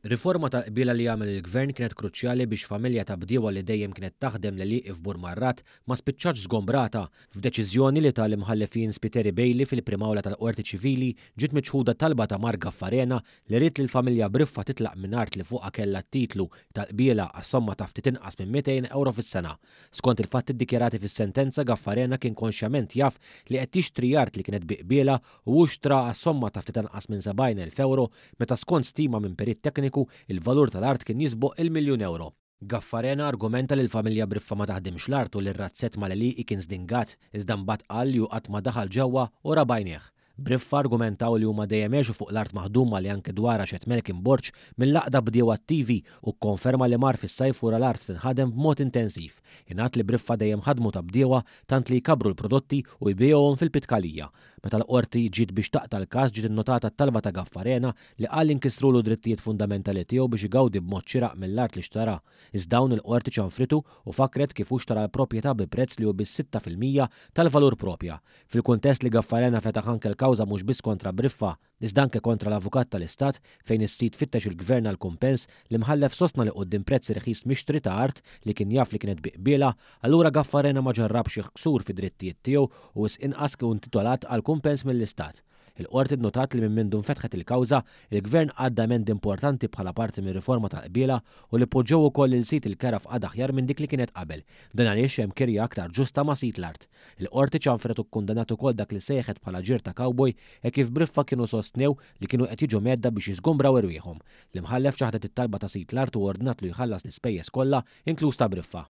Riforma tal-qbiela li għamel il-Gvern kienet kruċjali biex familja ta' bdiewa li dejjem kienet taħdem l-għelieqi f'Burmarrad ma spiċċatx żgombrata. F'deċiżjoni li ta l-Imħallef Ian Spiteri Bailey fil-Prim'Awla tal-Qorti Ċivili ġiet miċħuda talba ta' Mark Gaffarena li ried li l-familja Briffa titlaq minn art li fuqha kellha t-titlu tal-qbiela għas-somma ta' ftit inqas minn 200 ewro fis-sena. Skont il-fatti ddikjarati fis-sentenza Gaffarena kien konxjament jaf li qed jixtri art li kienet bi qbiela u hu xtraha għas-somma ta' ftit anqas minn 70,000 ewro meta skont stima minn perit tekniku, il-valur tal-art kien jisboq il-miljun ewro. Gaffarena argumenta li l-familja Briffa ma taħdimx l-art u li r-razzett mal-għelieqi kien żdingat, iżda mbagħad qal li hu qatt ma daħal ġewwa u ra b'għajnejh. Briffa argumentaw li huma dejjem għexu fuq l-art maħduma li anke dwarha xehed Melkin Borg mill-Għaqda Bdiewa Attivi u kkonferma li mar fis-sajf u ra l-art tinħadem b'mod intensiv. Ingħad li Briffa dejjem ħadmu ta' bdiewa tant li jkabbru l-prodotti u jbigħuhom fil-Pitkalija. Meta l-Qorti ġiet biex taqta' l-każ ġiet innotata t-talba ta' Gaffarena li qal li nkisrulu d-drittijiet fundamentali tiegħu biex igawdi b'mod xieraq mill-art li xtara. Iżda hawn il-Qorti ċanfritu u fakkret kif hu xtara l-proprjetà bi prezz li hu biss 6% tal-valur proprja. Fil-kuntest li Gaffarena fetaħ anke l-kawża mhux biss kontra Briffa, iżda anke kontra l-Avukat tal-Istat fejn is-sid fittex il-Gvern għal kumpens, l-Imħallef sostna li quddiem prezz irħis mixtri ta' art li kien jaf li kienet bi qbiela, allura Gaffarena ma ġarrabx xi ksur fid-drittijiet tiegħu u wisq inqas kien intitolat għal kumpens mill-Istat. Il-Qorti nnotat li minn mindu nfetħet il-kawża, il-Gvern għadda emendi importanti bħala parti mir-riforma tal-qbiela u li poġġew ukoll lil sid il-kera f'qagħda aħjar minn dik li kienet qabel. Dan għaliex hemm kirja aktar ġusta ma' sid l-art. Il-Qorti ċanfret u kkundannat ukoll dak li sejħet bħala ġir ta' cowboy hekk kif Briffa kienu sostnew li kienu qed jiġu mhedda biex jiżgumbraw irwieħhom. L-Imħallef ċaħdet it-talba ta' sid l-art u ordnatlu jħallas l-ispejjeż kollha, inkluż ta' Briffa.